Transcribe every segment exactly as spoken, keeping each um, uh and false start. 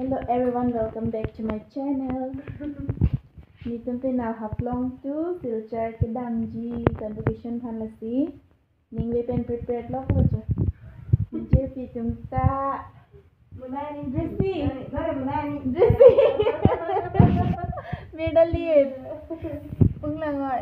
Hello everyone, welcome back to my channel. Netum pen Haflong to Silchar kedamji convocation aphan lasi ningve pen prepared loklo jo. Jirpi atum ta dressing. Dressing. Mirda liet. Ung lang oi.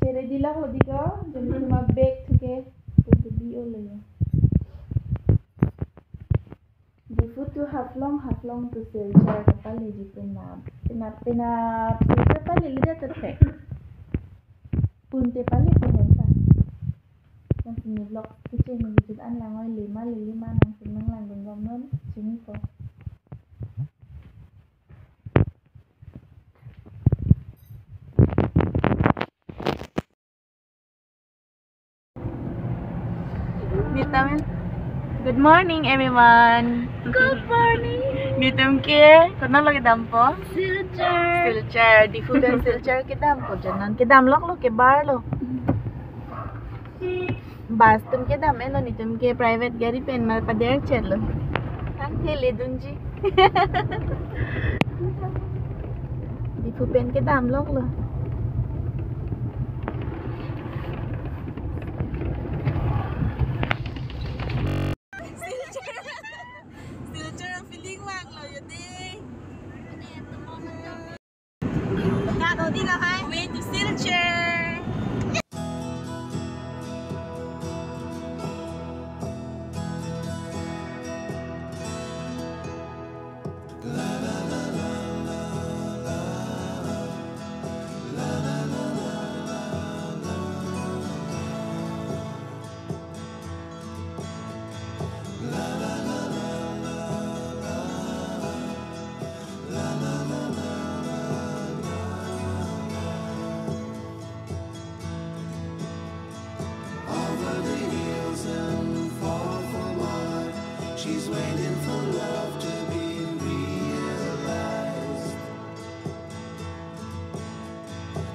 Che ready loklo diko. Jom cuma bag thuke. Ready olo ya. Diphu to Haflong, Haflong to Silchar kapaleji penap, penap, penap, Silchar pale le dia ta thek. Punte pale pen henta. Nangsi ne vlog kecheng nang jut an lang oi, lema le lema nangsi nang langdun bomnon, chini ko. Netum, good morning, everyone. Good morning. Netum ke, konat lo kedampo? Silchar. Silchar, Diphu pen Silchar kedampo, jo non kedam loklo, kebar lo. Bus atum kedam-etlo, netum ke private gari pen mar pader chetlo. Tangte ledunji. Diphu pen kedam loklo. Silchar feeling vanglo ya dei. Kado di lo hai. Way to Silchar. Over the hills and far from wide, she's waiting for love to be realized.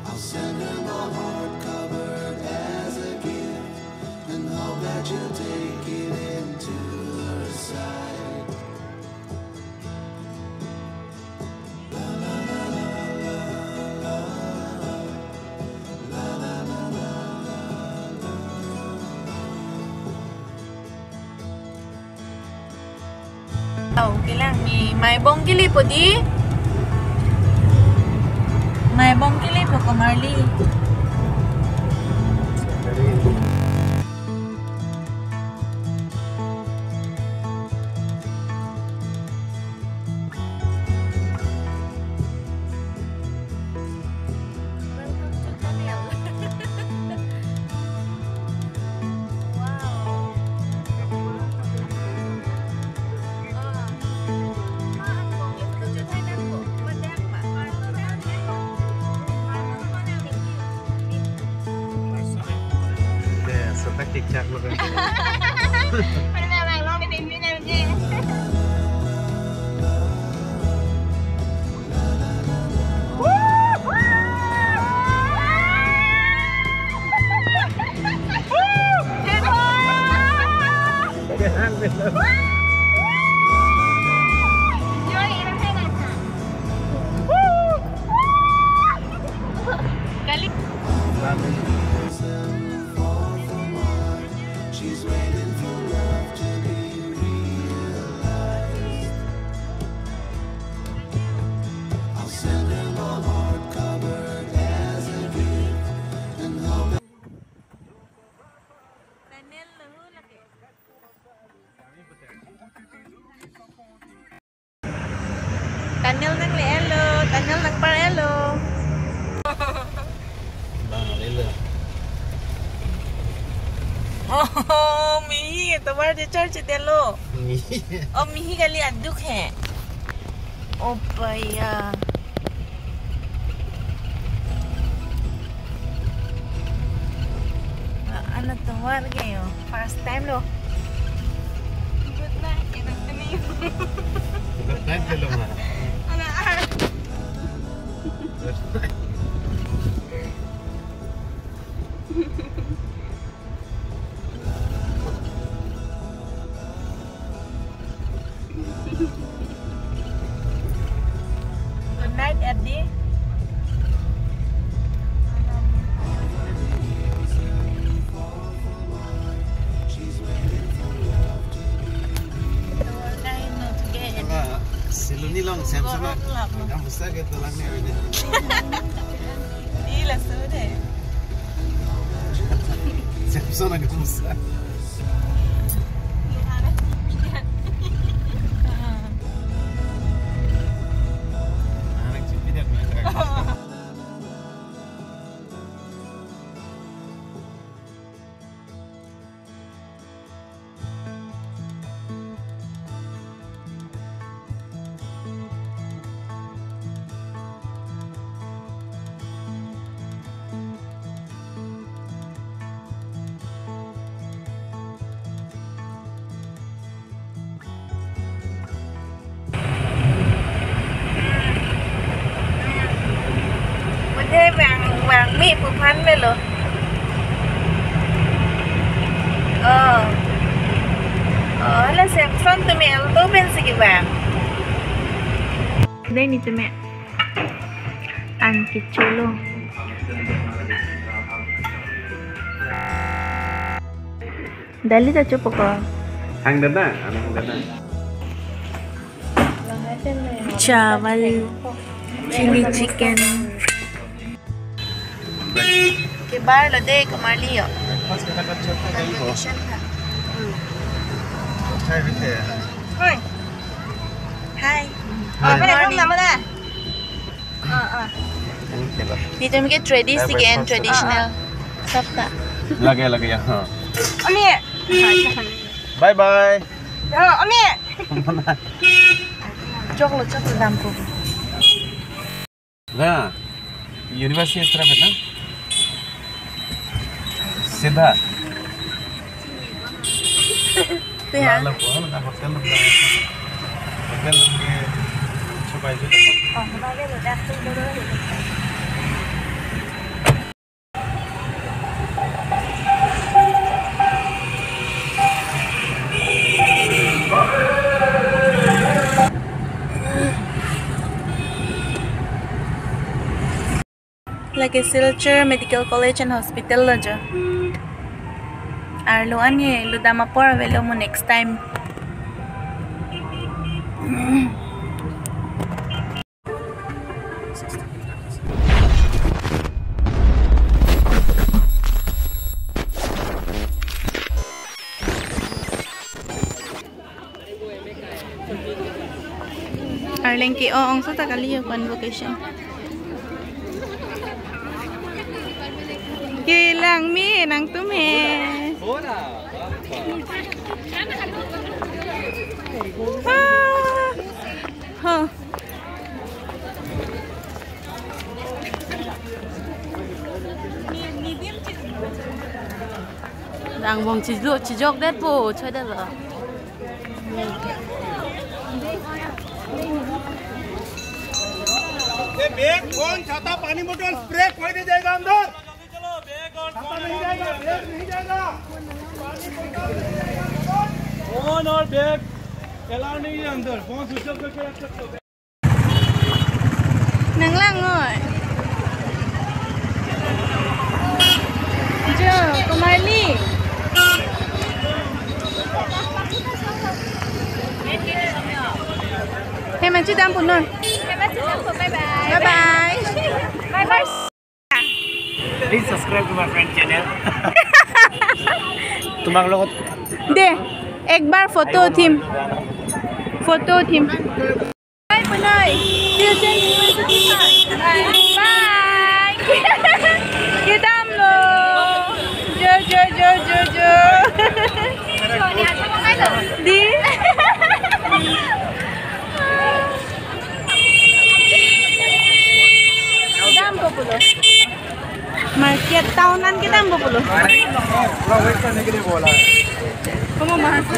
I'll send her my heart covered as a gift, and hope that you'll take it into her side. Oh, kelang ni. Maibong kili po di. Maibong kili po ko Marli. Welcome to Daniel. Wow. Ah. Ma, ang bong, ito, ito, ito, ito, ito, ito, ito, ito, ito, ito, ito, ito, ito, ito, Dei, so ka chikchak lo kan. Kali. She's waiting for love to be realized. I'll send her my heart covered as a gift and hope. Daniel lo lake. Daniel nangle-etlo, Daniel nangpar-etlo. Bang, lelo. Oh, mihi tovar de charge delo. Mihi. Oh, mihi kali aduk he. Oh, paya. Ah, ano tovar kayo? First time lo. Good night, enak kami. Good night, hello, ma. Ano, ah? Siloni along Samson a gamusa kedolang ne. Di laso de. Samson a gamusa. Mate vang, vangme pu aphan melo. Oh. Oh, la Samson tumi alto pensi kevang. Dei nelitum an kecholo. Dali ta chopok ko. Hang dana, hang dana. Chawal, chili chicken. Kebar lo de, Komarli yo. Breakfast kita kan chop ko. Convocation tha. Chai bete. Hi. Hi. Hi. Good morning. Ah, ah. Nelitum ke tradis si ke traditional. Sab ta. Lage, lage ya. Ha. Ami. Bye bye. Yo, ami. Choklo, choklo dampo. Na, university extra na? Sidha. Te ha? Lalo ko, na hotel lo. Hotel lo ke chupai chupai. Oh, hotel lo, dah tu dulu. Lake Silchar Medical College and Hospital lo jo. Arlo an ke lo dam apor avelo mo next time. Arleng ke-o ongso ta kali yo convocation. Kelang me nangtum he. Ah. Ho. Angbong chilo, chijokdetpo, choidetlo. ये bag, phone, छाता, पानी बोतल, स्प्रे कोई नहीं जाएगा अंदर। छाता नहीं जाएगा, बैग नहीं जाएगा। फोन और बैग अलाउ नहीं है अंदर, फोन स्विच ऑफ करके रख सकते हो। Nanglang noi. Jo, Komarli. He, machi dampo noi. He, machi dampo, bye bye. Bye bye. Bye bye. Please subscribe to my friend channel. তোমাক লগত দে, একবাৰ ফটো উঠিম। ফটো উঠিম। Bye, Punoi. See you soon. Bye. Kedam lo. Jo, jo, jo, jo, jo. Di. Kedampo pulo. Market town an kedampo pulo. Komo mahas.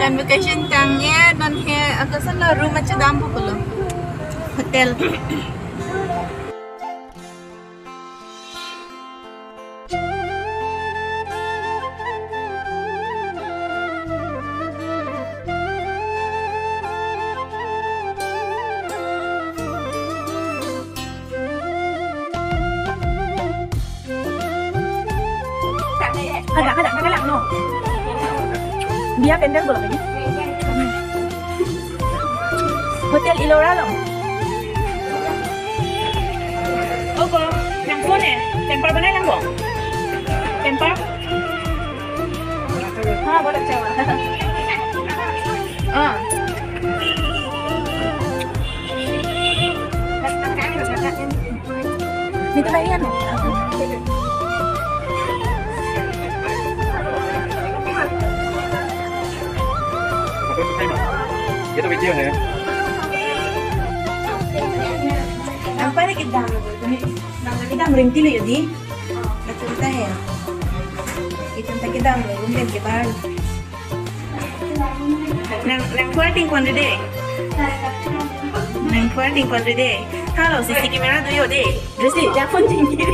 Convocation kang-e, non he, ako sa lo room ache dampo pulo. Hotel. Biya pandal bolong ini. Hotel Ellora along. Oh, ko, langphone eh. Temper banai lang ko. Temper. Ha, boleh cewa. Ah. Dito ba yan? Ito video hai. Ang pare kita. Kita mering tilo yodi. Kita hai. Kita kita mering ke bar. Nang, nang forwarding pon dede. Nang forwarding pon dede. Halo, C C camera do yo de. Dress di, ya pon tinggi de.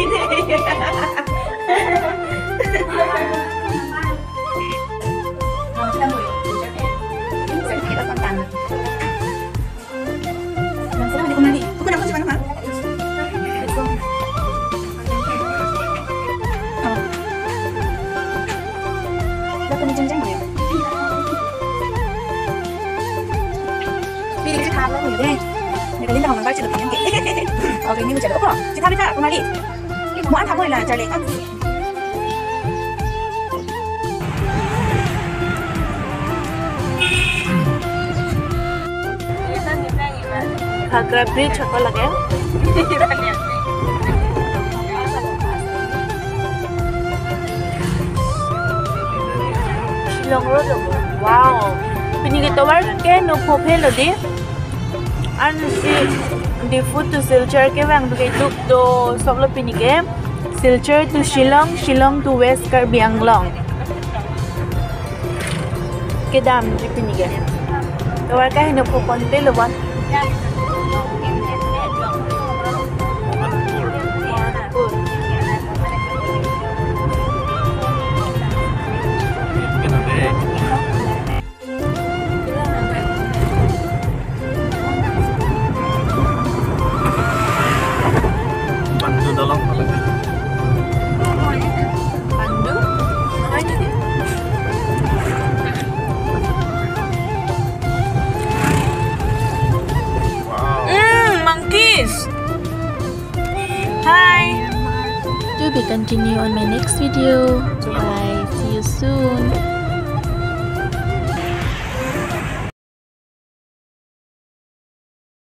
Kita pantang. Bang, sila di kemari. Aku nak kunci mana, Bang? Oh. Dah kena jeng-jeng ya? Pilih kita apa nih, deh? Ini kali tak mau ngambil cerita. Oke, ini mau cerita. Oh, cerita, cerita, kemari. Mau antar mau lah, cari. Khagra Bridge ako lage. Shillong Road lo. Wow. Pini ke tovar ke no phophe lo di. Ansi Diphu to Silchar kevang ke duk do sop lo pini ke. Silchar to Shillong, Shillong to West Karbi Anglong. Kedamji pini ke. Tovar ke heno phopon pe lo bon. Pandu dolong apa lagi? Pandu? Apa ini? Wow. Hmm, monkeys. Hi. To be continue on my next video. Bye. See you soon.